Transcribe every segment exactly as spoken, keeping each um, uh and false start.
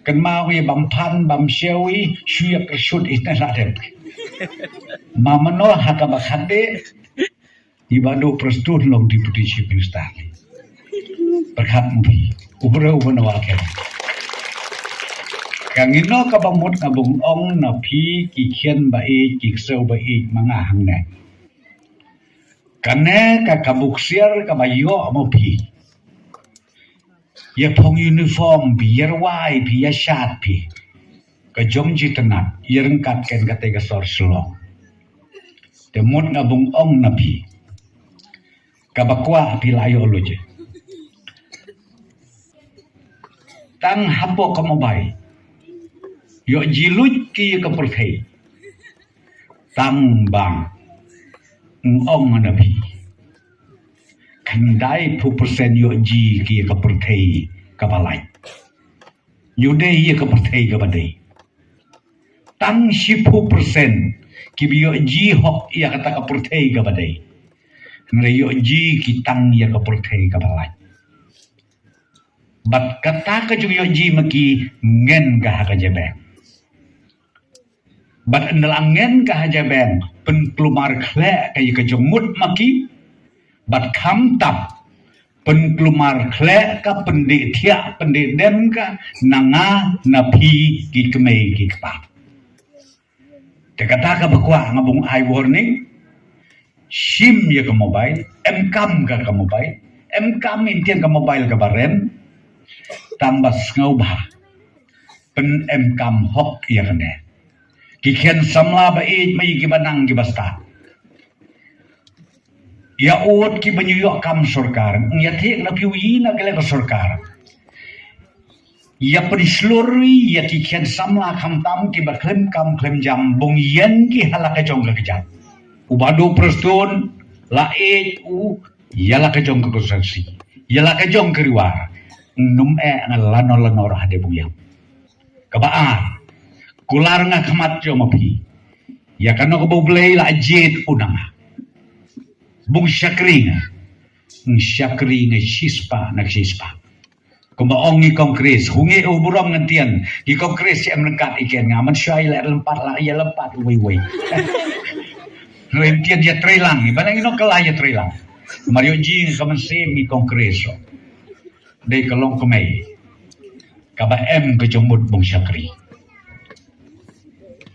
Kan mau i bam phan bam siawi shu ïa kershut i na la dem. Ma mano ha ka ba khande i ba du Prestone long Deputy Chief Minister. Perkhat mpi. Ubre ubre na wal ken. Ka ngino ka ba mut nga bung ong na phi ki khian ba i ki ksew ba i ma nga hangne. Kane ka ka buksiar ka ba ïoh mo phi. Ïa phong uniform phi, ïa rwai phi, ïa shad phi. Ka jong ji tnat, ïa ryngkat ken kata ka sor Shillong. Te mut nga bung ong na phi. Ka ba kwah phi la ïoh luj. Tang hapoh ka mobile. Ïoh ji luj ki ïa ka pyrthei. Tang bang. Ng ong na phi. Khyndai phew percent ïoh ji ki ïa ka pyrthei ka ba lait. Ïoh dei ïa ka pyrthei ka ba dei. Tang shiphew percent ki ba ïoh ji hok ïa kata ka pyrthei ka ba dei. Hynrei ïoh ji ki tang ïa ka pyrthei ka ba lait. Bad kata ka jong ïoh ji ma ki ngen ka ha ka jabeng. Bad ynda la ngen ka ha jabeng pynkulmar khleh ka ïa ka jong mut ma ki. Bad khamtam pynkulmar khleh ka pyndih thiah pyndih dem ka na nga na phi ki kmei ki kpa. Te kata ka ba kwah nga bung ai warning. Shim ïa ka mobile, em kam ka ka mobile, em kam in tiang ka mobile ka ba rem. Tang ba sngewbha. Pyn em kam hok ïa kane. Ki khian samla ba ïeit ma ïa ki ba nang ki ba stad. Ïa ut ki ba ñu ïoh kam sorkar, ïa thik na phi u yi na kale ka sorkar. Ïa pynshlur ïa ki khian samla khamtam ki ba khlem kam khlem jam bung ïeng ki ha la ka jong ka kjat. U ba du Prestone la ïeit u ïa la ka jong ka konstituensi. Ïa la ka jong ka riwar. Num eh nga lano lano rah de bung ïam. Ka ba ar. Kular nga khmat jong ma phi. Ïa kano ka ba u Blei la jied u na nga. Bung shakri nga. Ng shakri nga shispa na shispa. Kumba ong ngi Congress, hu ngi u burom ngan tian. Ngi Congress em lengkat iken nga man shai la lempat la ïa lempat wei wei. Rem tian ïa trei lang, ba nang ino kala ïa trei lang. Mario jing ka man sem ngi Congress. Dei ka long kmei. Ka ba em ka jong mut bung shakri.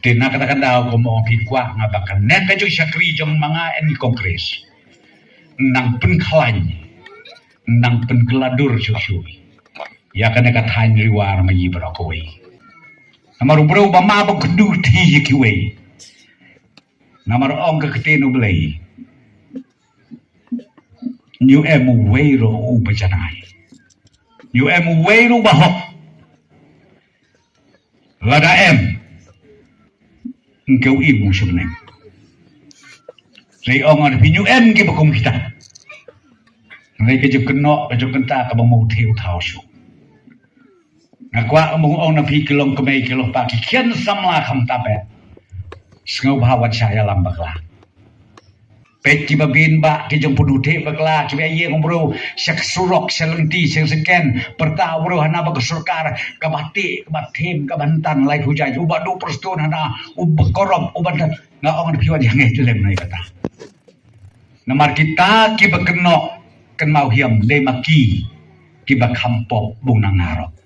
Te na kata ka daw ko mo ki kwah nga ba ka ne ka jong shakri jong ma nga en ngi Congress. Nang pynkhlain. Nang pynkylla dur shuh shuh. Ïa kane ka thaiñ Riwar ma ïi baroh kawei. Namar u briew ba ma ba kynduh thi ïa kiwei. Namar ong ka ktien U Blei. Ñu em uwei ruh u ba janai. Ñu em uwei ruh ba hok. Lada em. Ngkew im u shibneng. Rei ong ar phi ñu em ki ba kum kita. Rei ka juk kynnoh ka juk kynta ka ba mu thie u thaw shu. Nga kwah mung ong na phi ki long kmei ki long pa ki khian samla kham tabe. Sngewbha wat sha ïalam bakla. Peit ki ba bin ba ki jong punu thie bakla ki ba ïeng u bro sha ka surok sha lynti sha seken. Pyrta u bro hana ba ka sorkar ka ba ti ka ba thim ka ba ntang lai pujai u ba du Prestone hana u ba korop u ba ntang. Nga ong na phi wat ïa ngai lem nai kata. Namar kita ki ba kynnoh kynmaw hiam dei ma ki ki ba kham pop bung nang ngarok.